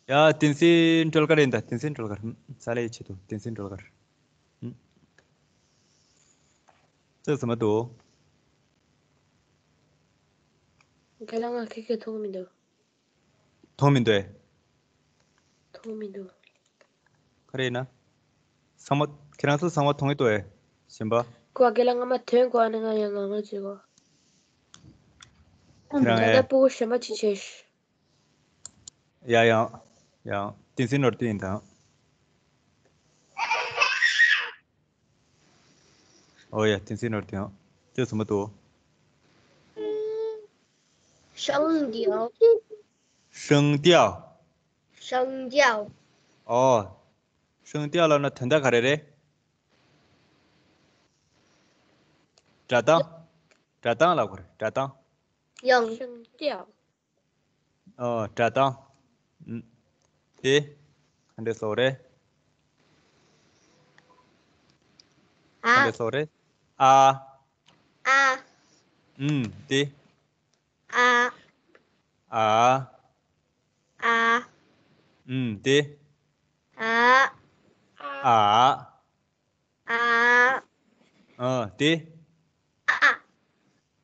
བསྟན་འཛིན་སྒྲོལ་དཀར་ཡིན་ད། བསྟན་འཛིན་སྒྲོལ་དཀར། ས་ལའི་ཆེད་དུ་བསྟན་འཛིན་སྒྲོལ་དཀར། ཨུམ། ཙེ་ཟ་མ་འདུག་རྒན་ལགས། ང་ཁྱེད་ཀྱིས་མཐོང་མི་འདུག་མཐོང་མི་འདུག་མཐོང་མི་འདུག་ག་རེ་ཡིན་ན། ཚང་མ། ཁྱེད་རང་ཚོ་ཚང་མ་མཐོང་གི་འདུག་ཨེ། གཞན་པ། ཁོ་རྒན་ལགས། ང་མ་ཐོན་གོ་ཨ་ནི་ང་ཡང་ང་ང་བྱེད་གོ་ཁྱེད་རང་ད་ལྟ་ཨེ། སྤུ་གུ་གཞན་པ་ཅིག་བྱས་ཤག་ཡ་ཡང་། ཡང་། བསྟན་འཛིན་ནོར་བསྟན་ཡིན་དང་། ཨོ་ཡ། བསྟན་འཛིན་ནོར་བསྟན། ཁྱོད་ཚོ་མ་འདུག 声调。 声调། 声调། ཨོ། 声调 ལབ་ན་དོན་དག་ག་རེ་རེད། སྒྲ་གདངས། སྒྲ་གདངས་ལབ་དགོས་རེད། སྒྲ་གདངས། 音。 声调。 ཨོ། སྒྲ་གདངས། ཨུམ། དེ། ག་འདྲས་སོགས་རེད། ག་འདྲས་སོགས་རེད། ཨ། ཨ། ཨུམ། དེ། ཨ། ཨ། ཨ། ཨུམ། དེ། ཨ། ཨ། ཨ། ཨ། དེ། ཨ།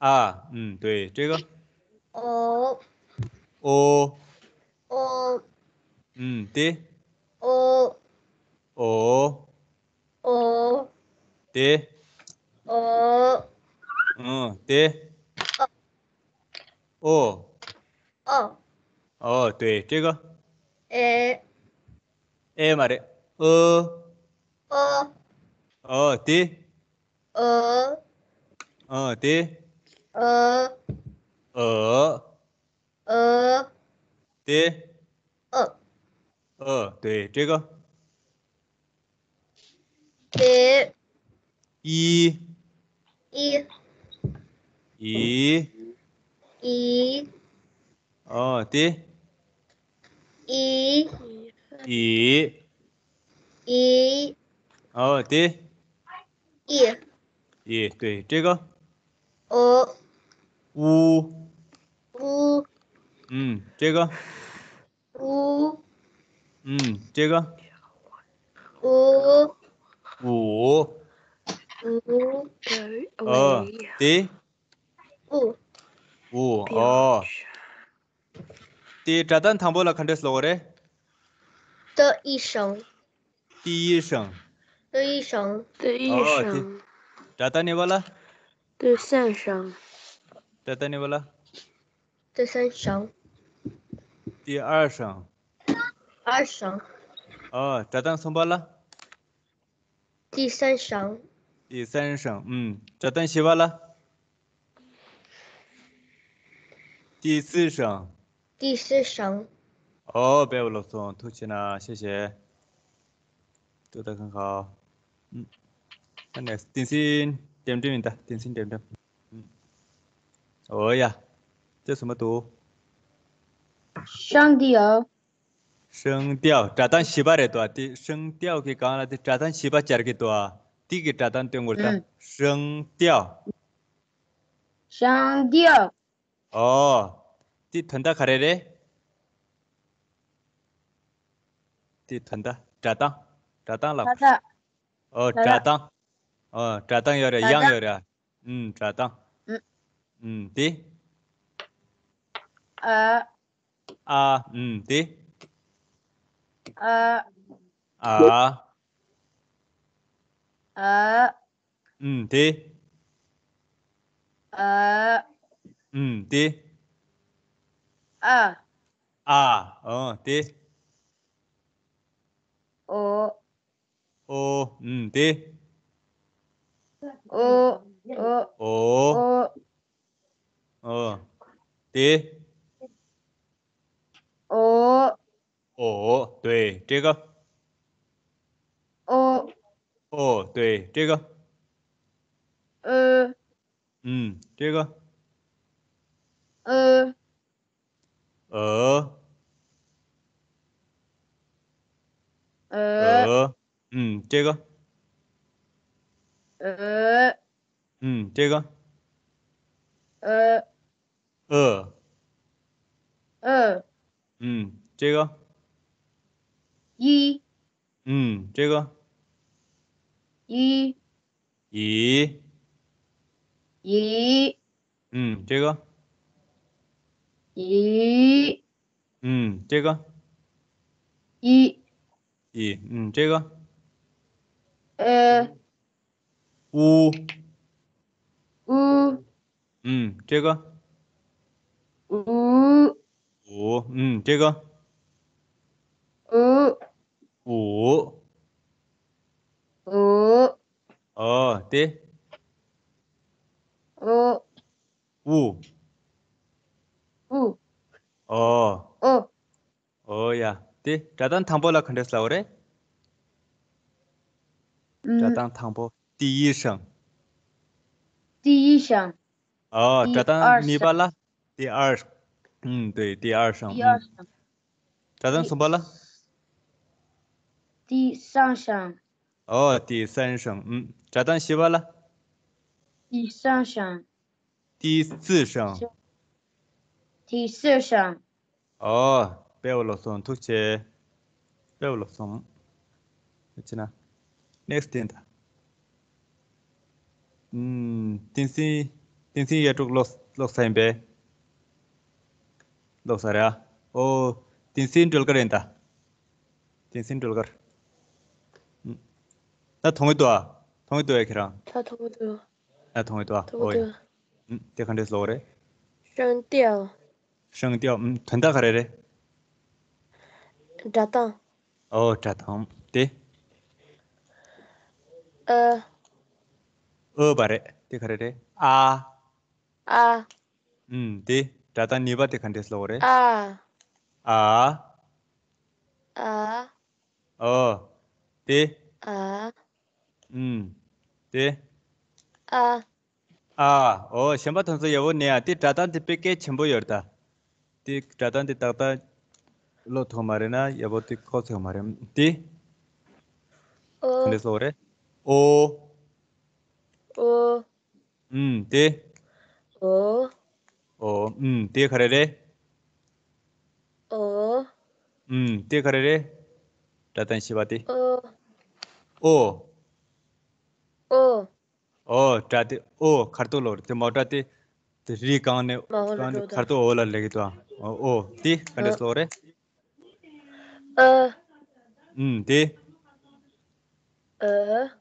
ཨ། ཨུམ། དེ། སྤྲད་ག་ཨོ། ཨོ། ཨོ། ཨུམ། དེ། ཨོ། ཨོ། ཨོ། དེ། ཨོ། ཨུམ། དེ། ཨོ། ཨོ། ཨོ། དེ། སྤྲད་ག་ཨེ། ཨེ་མ་རེད། ཨོ། ཨོ། ཨོ། དེ། ཨོ། ཨོ། དེ། ཨོ། ཨོ། ཨོ། དེ། ཨོ། ཨོ། དེ། སྤྲད་ག་དེ། ཨི། ཨི། ཨི། ཨི། ཨོ། དེ། ཨི། ཨི། ཨི། ཨོ། དེ། ཨི། ཨི། དེ། སྤྲད་ག་ཨོ། ཨུ། ཨུ། ཨུམ། ཀྲེ་ག་ཨུ། ཨུམ། ཀྲེ་ག་ཨུ། ཨུ། ཨུ། ཨོ། ཏེ། ཨུ། ཨུ། ཨོ། ཏེ་སྒྲ་གདངས་དང་པོ་ལ་ག་འདྲས་ལབ་དགོས་རེད། 的一声。 第一声。 的一声。 的一声。 ཨོ། ཏེ་སྒྲ་གདངས་གཉིས་པ་ལ། 的三声。 སྒྲ་གདངས་གཉིས་པ་ལ། 的三声。 第二声。 二声。 ཨོ། སྒྲ་གདངས་གསུམ་པ་ལ། 第三声。 第三声。ཨུམ། སྒྲ་གདངས་བཞི་པ་ལ། 第四声。 第四声。 ཨོ། དཔེ་ལོག་སོང་། ཐུགས་རྗེ་གནང་། ཤེས་ཤེས། ཏུ་ད་ཁང་ཁ། ཨུམ། ཨ་ནེ་ཏིན་སིན་ཏེམ་ཏེམ་ཡིན་ད། ཏིན་སིན་ཏེམ་ཏེམ། ཨུམ། ཨོ་ཡ། ཏེ་སུ་མ་ཏུ། 声调。 声调། སྒྲ་གདངས་བཞི་པ་རེད་དོ། ཏེ་声调གི་སྒང་ལ་ཏེ་སྒྲ་གདངས་བཞི་པ་སྦྱར་གི་དོ། ཏེ་གི་སྒྲ་གདངས་སྟོན་དགོས་ད། ཨུམ། 声调། 声调། ཨོ། ཏེ་དོན་དག་ག་རེ་རེད། ཏེ་དོན་དག་སྒྲ་གདངས། སྒྲ་གདངས་ལ། སྒྲ་གདངས། ཨོ། སྒྲ་སྒྲ་གདངས། གདངས། ཨོ། སྒྲ་གདངས་ཡོད་རེད། སྒྲ་དབྱངས་གདངས། ཡོད་རེད། ཨུམ། སྒྲ་གདངས། ཨུམ། ཨུམ། ཏེ། ཨ། ཨ། ཨུམ། ཏེ། ཨ། ཨ། ཨ། ཨུམ། ཏེ། ཨ། ཨུམ། ཏེ། ཨ། ཨ། ཨོ། ཏེ། ཨོ། ཨོ། ཨུམ། ཏེ། ཨོ། ཨོ། ཨོ། ཨོ། ཨོ། ཏེ། ཨོ། ཨོ། ཏེ། ཀྲེ་ག་ཨོ། ཨོ། ཏེ། ཀྲེ་ག་ཨོ། ཨུམ། ཀྲེ་ག་ཨོ། ཨོ། ཨོ། ཨོ། ཨུམ། ཀྲེ་ག་ཨོ། ཨུམ། ཀྲེ་ག་ཨོ། ཨོ། ཨོ། ཨུམ། ཀྲེ་ག་ཡི། ཨུམ། ཀྲེ་ག་ཡི། ཡི། ཡི། ཨུམ། ཀྲེ་ག་ཡི། ཨུམ། ཀྲེ་ག་ཡི། ཡི། ཨུམ། ཀྲེ་ག་ཨོ། ཨུ། ཨུ། ཨུམ། ཀྲེ་ག་ཨུ། ཨུ། ཨུམ། ཀྲེ་ག་ཨུ། ཨུ། ཨུ། ཨོ། ཏེ། ཨོ། ཨུ། ཨུ། ཨོ། ཨོ། ཨོ་ཡ། ཏེ་སྒྲ་གདངས་དང་པོ་ལ་ག་འདྲས་ལབ་དགོས་རེད། ཨུམ། སྒྲ་གདངས་དང་པོ། 第一声。 第一声། ཨོ། 第二声། སྒྲ་གདངས་གཉིས་པ་ལ། 第二。ཨུམ། ཏེ། 第二声། 第二声། ཨུམ། སྒྲ་གདངས་གསུམ་པ་ལ། 第三声། ཨོ། 第三声། ཨུམ། སྒྲ་གདངས་བཞི་པ་ལ། 第三声། 第四声。 第四声། ཨོ། དཔེ་ལོག་སོང་། ཐུགས་རྗེ་ཆེ། དཔེ་ལོག་སོང་། ཐུགས་རྗེ་གནང་། ནེགསི་ཊི་ཡིན་ད། ཨུམ། ཏིན་སིན། ཏིན་སིན་ཡ་དྲུག་ལོག་ལོག་ས་ཡིན་པས། ལོག་ས་རེད་ཨ། ཨོ། ཏིན་སིན་སྒྲོལ་དཀར་ཡིན་ད། ཏིན་སིན་སྒྲོལ་དཀར། ཨུམ། ད་མཐོང་གི་འདུག་ཨ། མཐོང་གི་འདུག་ཨ་ཁྱེད་རང་། ད་མཐོང་གི་འདུག་ད་མཐོང་གི་འདུག་ཨ། མཐོང་གི་འདུག་ཨོ་ཡ། ཨུམ། དེ་ག་འདྲས་ལབ་དགོས་རེད། 声调། 声调། ཨུམ། དོན་དག་ག་རེ་རེད། སྒྲ་གདངས། ཨོ། སྒྲ་གདངས། ཏེ། ཨ། ཨོ་བ་རེད། དེ་ག་རེ་རེད། ཨ། ཨ། ཨུམ། ཏེ། སྒྲ་གདངས་གཉིས་པ་དེ་ག་འདྲས་ལབ་དགོས་རེད། ཨ། ཨ། ཨ། ཨོ། ཏེ། ཨ། ཨུམ། ཏེ། ཨ། ཨ། ཨོ། གཞན་པ་དེ་ཚོ་ཡག་པོ་ནས་ཨ། ཏེ་སྒྲ་གདངས་དེ་དཔེ་གལ་ཆེན་པོ་ཡོད་རེད་ད། ཏེ་སྒྲ་གདངས་དེ་ཏག་ཏག་བློ་ཐོངས་མ་རེད་ན་ཡག་པོ་དེ་གོ་ཚོད་མ་རེད། ཏེ། ཨོ། ག་འདྲས་ལབ་དགོས་རེད། ཨོ། ཨོ། ཨུམ། ཏེ། ཨོ། ཨོ། ཨུམ། དེ་ག་རེ་རེད། འོ། ཨུམ། དེ་ག་རེ་རེད། སྒྲ་གདངས་བཞི་པ་དེ། འོ། འོ། འོ། འོ། སྒྲ་དེ་འོ་ཁ་ཐུག་ལོག་རེད། དེ་མའོ་སྒྲ་དེ། དེ་རི་སྒང་ནས་མའོ་ལ་སྒང་ནས་འགྲོ་ཁ་ཐུག་འོ་ལ་སླེབས་ཀྱི་འདུག་ཨ། འོ། འོ། དེ་ག་འདྲས་ལོག་རེད། ཨ། ཨུམ། དེ། ཨ།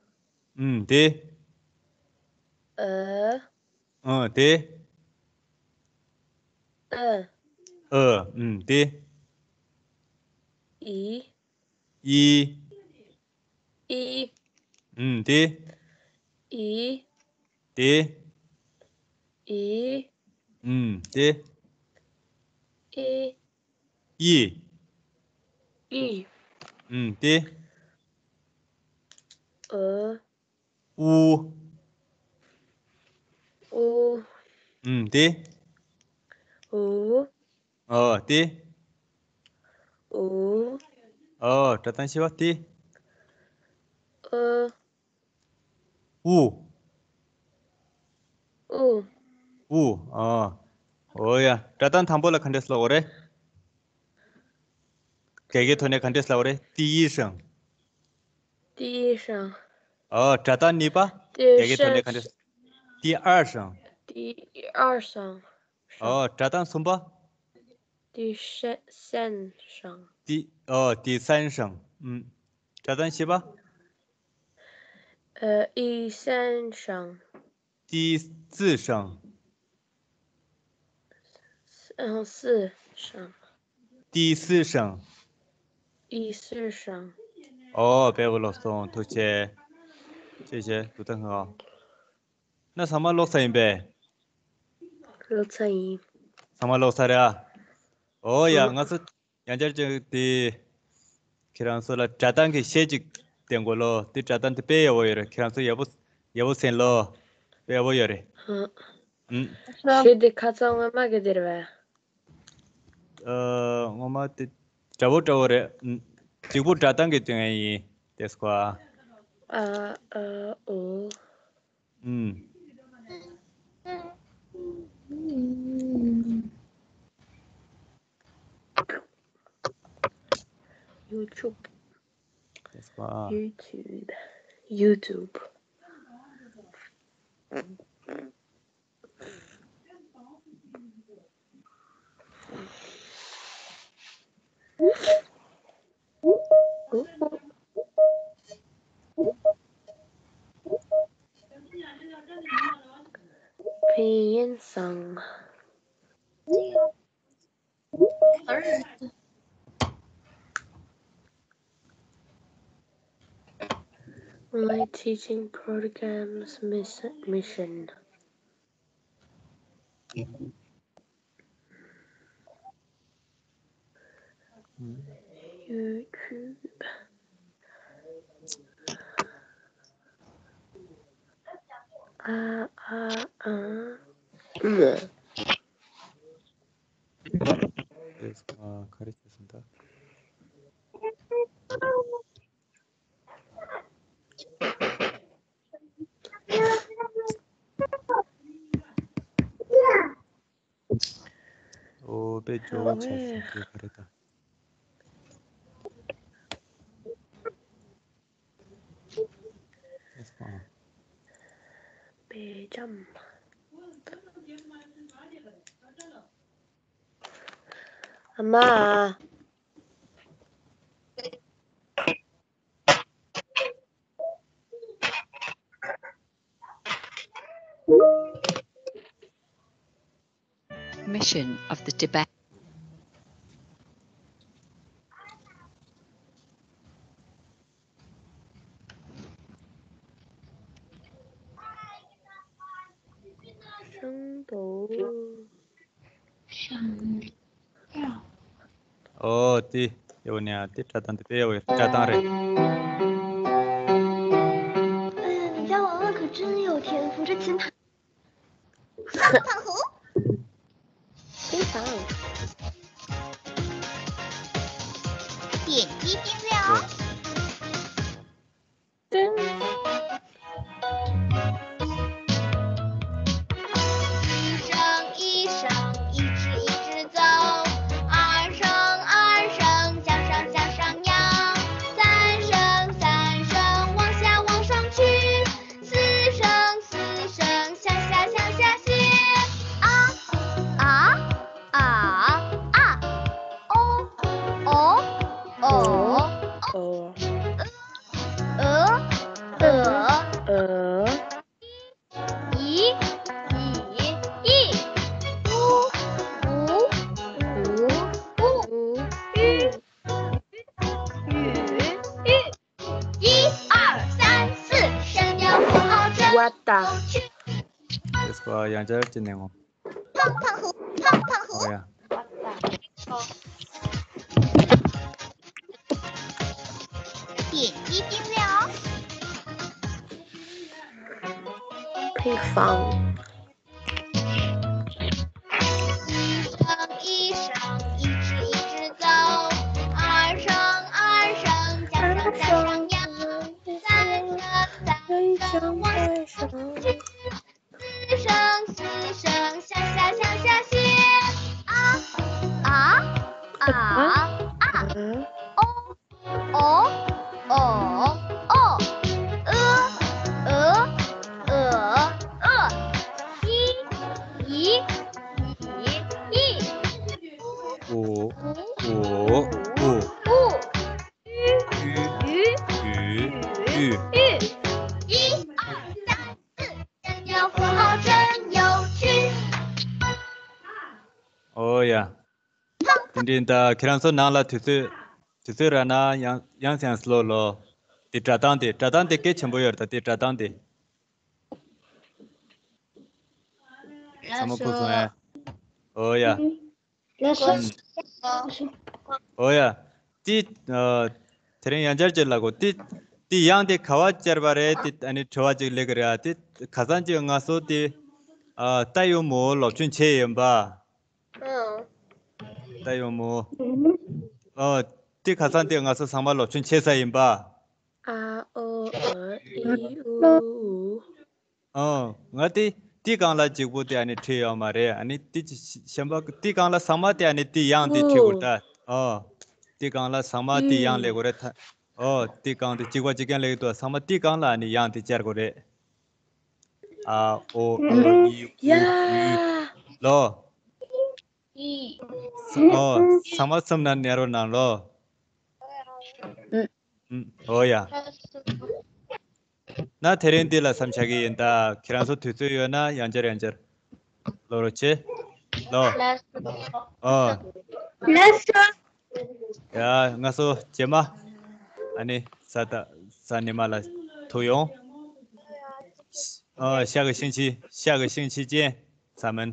ཨུམ། དེ། ཨ། ཨ། དེ། ཨ། ཨ། ཨུམ། དེ། ཨི། ཨི། ཨི། ཨུམ། དེ། ཨི། དེ། ཨི། ཨུམ། དེ། ཨི། ཨི། ཨི། ཨུམ། དེ། ཨ། ཨུ། ཨུ། ཨུམ། དེ། ཨུ། ཨ། དེ། ཨུ། ཨ། སྒྲ་གདངས་བཞི་པ་དེ། ཨ། ཨུ། ཨུ། ཨུ། ཨ། འོ་ཡ། སྒྲ་གདངས་དང་པོ་ལ་ག་འདྲས་ལབ་དགོས་རེད། སྐད་ཀའི་ཐོག་ནས་ག་འདྲས་ལབ་དགོས་རེད། 第一声། 第一声། ཨ། སྒྲ་གདངས་གཉིས་པ། 第一声། སྐད་ཀའི་ཐོག་ནས་ག་འདྲས། 第二声། 第二声། 声། ཨ། སྒྲ་གདངས་གསུམ་པ། 第三，三声། 第，ཨ། 第三声། ཨུམ། སྒྲ་གདངས་བཞི་པ། 呃，一三声。 第四声。 嗯，四声。 第四声。 第四声。 ཨོ། དཔེ་པོ་ལོག་སོང་། ཐུགས་རྗེ་ཆེ། ཐུགས་རྗེ་ཆེ། ཐུགས་རྗེ་ཆེ། ད་ཚང་མ་ལོག་ཚར་ཡིན་པས། ལོག་ཚར་ཡིན། ཚང་མ་ལོག་ཚར་རེད་ཨ། ཨོ་ཡ། ཨང་། ང་ཚོ་ཡང་བསྐྱར་ཅིག་དེ། ཁྱེད་རང་ཚོ་ལ་སྒྲ་གདངས་ཀྱི་གཞས་ཅིག་བསྟན་དགོས་ལོ། དེ་སྒྲ་གདངས་དེ་དཔེ་ཡག་པོ་ཡོད་རེད། ཁྱེད་རང་ཚོ་ཡག་པོ་ཡག་པོ་གསན་ལོ། དཔེ་ཡག་པོ་ཡོད་རེད། ཨང་། ཨང་། གཞས་དེ་ཁ་སང་སྔོན་མ་གི་དེ་རེད་པས། ཨ། སྔོན་མ་དེ་འདྲ་པོ་འདྲ་པོ་རེད། ཨང་། གཅིག་པོ་སྒྲ་གདངས་ཀྱི་དོན་ཡིན། དེ་སྐོར། ཨ། ཨ། ཨོ། ཨང་། YouTube. Yes, wow. YouTube. YouTube. Pinyin sang. Online teaching programs mis- mission. YouTube. ཨ། ཨ། ཨ། ཨ། ཨ། ག་རེ་བྱས་སོང་ད། ཨོ། དཔེ་སྐྱོ་བོ་ཆགས་སོང་། དེ་ག་རེ་ད། དཔེ་ལྕམ། ཨ་མ། Mission of the Tibet. ཨོ། དེ་ཡོད་ནས་དེ་སྒྲ་གདངས་དེ་དཔེ་ཡག་པོ་ཡོད། སྒྲ་གདངས་རེད། 哎呀，你家娃娃可真有天赋，这琴弹。 非常。点击订阅哦。噔。一声一声一 དེ་སྐོར་ཡང་བསྐྱར་ཅི་ནས་ངོ་། ཨོ་ཡ། ཕིང་ཕང་། 一声一声，一只一只狗，二声二声，叫声叫声羊，三声三声，我是四声四声，下下下下雪。啊啊啊啊！哦。哦哦哦，呃呃呃呃，一一一一，五五五，五鱼鱼鱼鱼，一二三四，香蕉符号真有趣。 ཨོ་ཡ། དེ་འདྲའི་ད་ཁྱེད་རང་ཚོ་ནང་ལ་དུས་ཚོད་དུས་ཚོད་རག་ན་ཡང་ཡང་སེང་སློ་ལོ། དེ་སྒྲ་གདངས་དེ་སྒྲ་གདངས་དེ་གལ་ཆེན་པོ་ཡོད་རེད་ད། དེ་སྒྲ་གདངས་དེ། ཚང་མ་ཁུག་སོང་ཨེ། ཨོ་ཡ། ལགས་སོ། ཨོ་ཡ། དེ་ཨ། དེ་རིང་ཡང་བསྐྱར་ཅིག་ལབ་དགོས། དེ་དེ་དབྱངས་དེ་ག་བ་བཅར་བ་རེད། དེ་ཨ་ནི་དྲི་བ་ཅིག་སླེབས་ཀྱི་རེད་ཨ། དེ་ཁ་སང་ཅིག་ང་ཚོ་དེ་ཨ། རྟ་ཡོ་མོ་སློབ་ཆུང་བྱས་ཡིན་པ། ཨ། རྟ་ཡོ་མོ། ཨ། དེ་ཁ་སང་དེ་ང་ཚོ་ཚང་མ་སློབ་ཆུང་བྱས་ཚར་ཡིན་པ། ཨ་ཨོ་ཨོ་ཨི་ཨུ་ཨུ། ཨོ། ང་དེ་དེ་སྒང་ལ་གཅིག་པོ་དེ་ཨ་ནི་བྲིས་ཡོད་མ་རེད། ཨ་ནི་དེ་ཅི་གཞན་པ་དེ་སྒང་ལ་ཚང་མ་དེ་ཨ་ནི་དེ་དབྱངས་དེ་བྲིས་དགོས་ད། ཨོ། དེ་སྒང་ལ་ཚང་མ་དེ་དབྱངས་སླེབས་དགོས་རེད་ད། ཨོ། དེ་སྒང་དེ་གཅིག་པ་གཅིག་རྐྱང་སླེབས་ཀྱི་འདུག་ཚང་མ་དེ་སྒང་ལ་ཨ་ནི་དབྱངས་དེ་བཅར་དགོས་རེད། ཨ་ཨོ་ཨོ་ཨི་ཨུ་ཨུ། ལོ། ཨོ། ཚང་མ་སེམས་ནང་ནས་རོགས་གནང་ལོ། ཨུ། ཨོ་ཡ། ན་དེ་རིང་འདི་ལ་མཚམས་བཞག་གི་ཡིན། ད་ཁྱེད་རང་ཚོ་དུས་ཚོད་ཡོད་ན་ཡང་བསྐྱར་ཡང་བསྐྱར་ལོ་རོགས་བྱེད། ལོ། ཨོ། ལགས་སོ། ཡ། ང་ཚོ་རྗེས་མ་ཨ་ནི་གཟའ་ད་གཟའ་ཉི་མ་ལ་ཐུག་ཡོང་། ཨོ། ཤ་གི་ཤིང་ཆི་ཤ་གི་ཤིང་ཆི་ཅན་ས་མིན།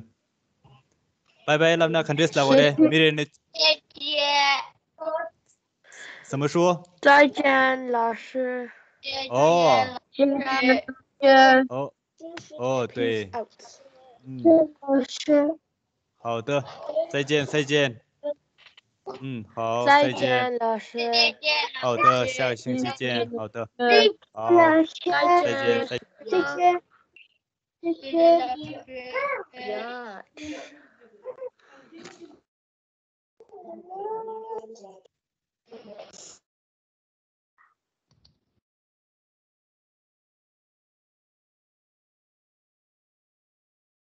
拜拜 ལབ་ན་ག་འདྲས་ལབ་དགོས་རེད། མི་རེ་ནི། 谢谢。 怎么说？ 再见，老师。 ཨོ། 再见。 ཨོ། ཨོ། 对。 ཨུམ། 老师。 好的。 再见，再见。 嗯，好，再见。 再见，老师。 好的，下个星期见。 好的。 好。 再见。 再见。 再见。 再见。 呀。